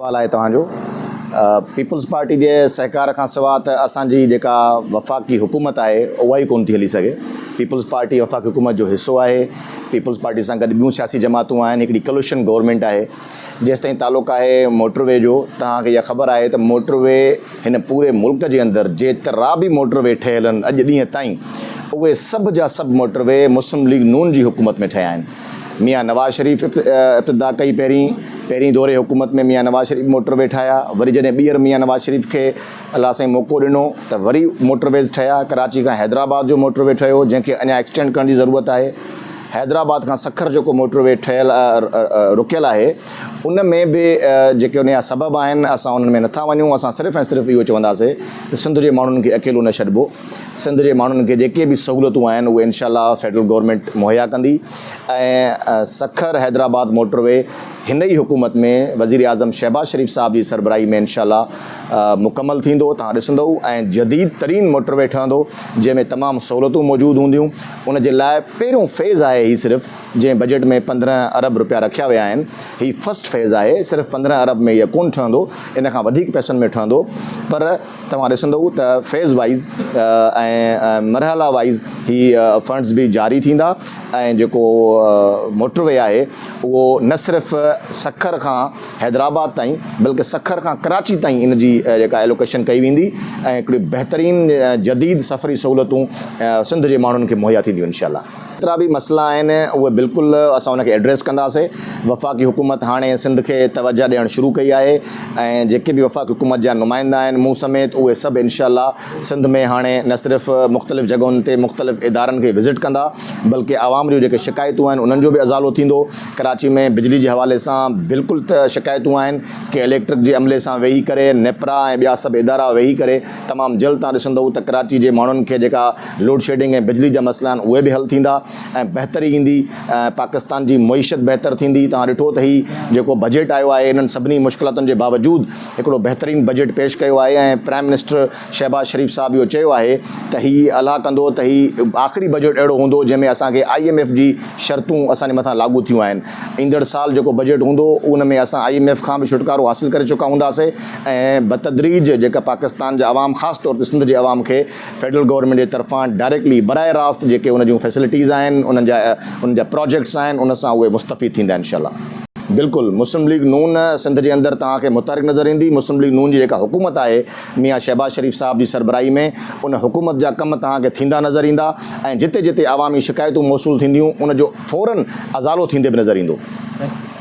سوال آهي توهان جو پيپلز پارٽي جي سهڪار کان سوا ته اسان جي جيڪا وفاقي حڪومت آهي اها ئي ڪونه ٿي هلي سگهي پيپلز پارٽي وفاقي حڪومت جو حصو آهي پيپلز پارٽي سان گڏ ٻيون سياسي جماعتون آهن هڪڙي ڪلوشن گورنمينٽ آهي جيستائين تعلق آهي موٽر وي جو توهان کي اها خبر آهي ته موٽر وي هن پوري ملڪ جي اندر جيترا به موٽر وي ٺهيل آهن اڄ ڏينهن تائين اهي سڀ جا سڀ موٽر وي مسلم ليگ نون جي حڪومت ۾ ٺهيا آهن ميان نواز شريف ابتدا ڪئي پهرين پهرين دور حڪومت ۾ ميان نواز شريف موٽر وي ٺاهيا وري جڏهن ٻيهر ميان نواز شريف کي الله سائين موقعو ڏنو ته وري موٽر ويز ٺهيا ڪراچي کان حيدرآباد جو موٽر وي ٺهيو جنهن کي اڃا ايڪسٽينڊ ڪرڻ جي ضرورت آهي حيدرآباد کان سکر جيڪو موٽر وي ٺهيل رڪيل آهي ان ۾ به جيڪي ان جا سبب آهن اسان انهن ۾ نٿا وڃون اسان صرف ۽ صرف اهو چونداسي ته سنڌ جي ماڻهن کي اڪيلو نه ڇڏبو سنڌ جي ماڻهن کي جيڪي به سهولتون آهن اهي انشاء الله فيڊرل گورنمينٽ مهيا ڪندي ۽ سکر حيدرآباد موٽر وي هن ئي حڪومت ۾ وزيراعظم شهباز شريف صاحب جي سربراهي ۾ انشاء الله مڪمل ٿيندو توهان ڏسندو ۽ جديد ترين موٽر وي ٺهندو جنهن ۾ تمام سهولتون موجود هونديون ان جي لاء پهريون فيز آهي هي صرف جنهن بجيٽ ۾ 15 ارب روپيا رکيا ويا آهن هي فرسٽ فيز آهي صرف 15 ارب ۾ هي ڪون ٺهندو ان کان وڌيڪ پئسن ۾ ٺهندو پر توهان ڏسندؤ ته فيز وائيز ۽ مرحلا وائيز هي فنڊز به جاري ٿيندا ۽ جيڪو موٽر وي آهي اهو نه صرف سکر کان حيدرآباد تائين بلڪه سکر کان ڪراچي تائين ان جي جيڪا ايلوڪيشن ڪئي ويندي ۽ هڪڙي بهترين جديد سفري سهولتون سنڌ جي ماڻهن کي مهيا ٿينديون انشاء الله. جيترا به مسئلا آهن اهي بلڪل اسان ان کي ايڊريس ڪنداسين وفاقي حڪومت هاڻي سنڌ کي توجه ڏيڻ شروع ڪئي آهي ۽ جيڪي به وفاقي حڪومت جا نمائندا آهن مون سميت اهي سڀ انشاء الله سنڌ ۾ هاڻي نه صرف مختلف جڳهن تي مختلف ادارن کي وزٽ ڪندا بلڪه عوام جون جيڪي شڪايتون آهن انهن جو به ازالو ٿيندو ڪراچي ۾ بجلي جي حوالي سان بلڪل شڪايتون آهن ڪي اليڪٽرڪ جي عملي سان ويهي ڪري نيپرا ۽ ٻيا سڀ ادارا ويهي ڪري تمام جلد تان ڏسندو ته ڪراچي جي ماڻهن کي جيڪا لوڊشيڊنگ ۽ بجلي جا مسئلا آهن اهي به حل ٿيندا ۽ بهتري ايندي ۽ پاڪستان جي معيشت بهتر ٿيندي توهان ڏٺو ته هي جيڪو بجيٽ آيو آهي انهن سڀني مشڪلاتن جي باوجود هڪڙو بهترين بجيٽ پيش ڪيو آهي ۽ پرائم منسٽر شهباز شريف صاحب اهو چيو آهي ته هي الله ڪندو ته هي آخري بجيٽ اهڙو هوندو جنهن ۾ اسان کي I M F جي شرطون اسان جي مٿان لاڳو ٿيون آهن ايندڙ سال جيڪو بجيٽ هوندو ان ۾ اسان I M F کان به ڇوٽڪارو حاصل ڪري چڪا هونداسي ۽ بتدريج جيڪا پاڪستان جا عوام خاص طور تي سنڌ جي عوام کي فيڊرل گورنمينٽ جي طرفان ڊائريڪٽلي براهه راست جيڪي ان جون فيسلٽيز آهن انهن جا انهن جا پراجيڪٽس آهن ان سان اهي مستفيد ٿيندا انشاء الله. بلڪل مسلم ليگ نون سنڌ جي اندر توهان کي متحرڪ نظر ايندي مسلم ليگ نون جي جيڪا حڪومت آهي ميان شهباز شريف صاحب جي سربراهي ۾ ان حڪومت جا ڪم توهان کي ٿيندا نظر ايندا ۽ جتي جتي عوامي شڪايتون موصول ٿينديون ان جو فورن ازالو ٿيندي به نظر ايندو.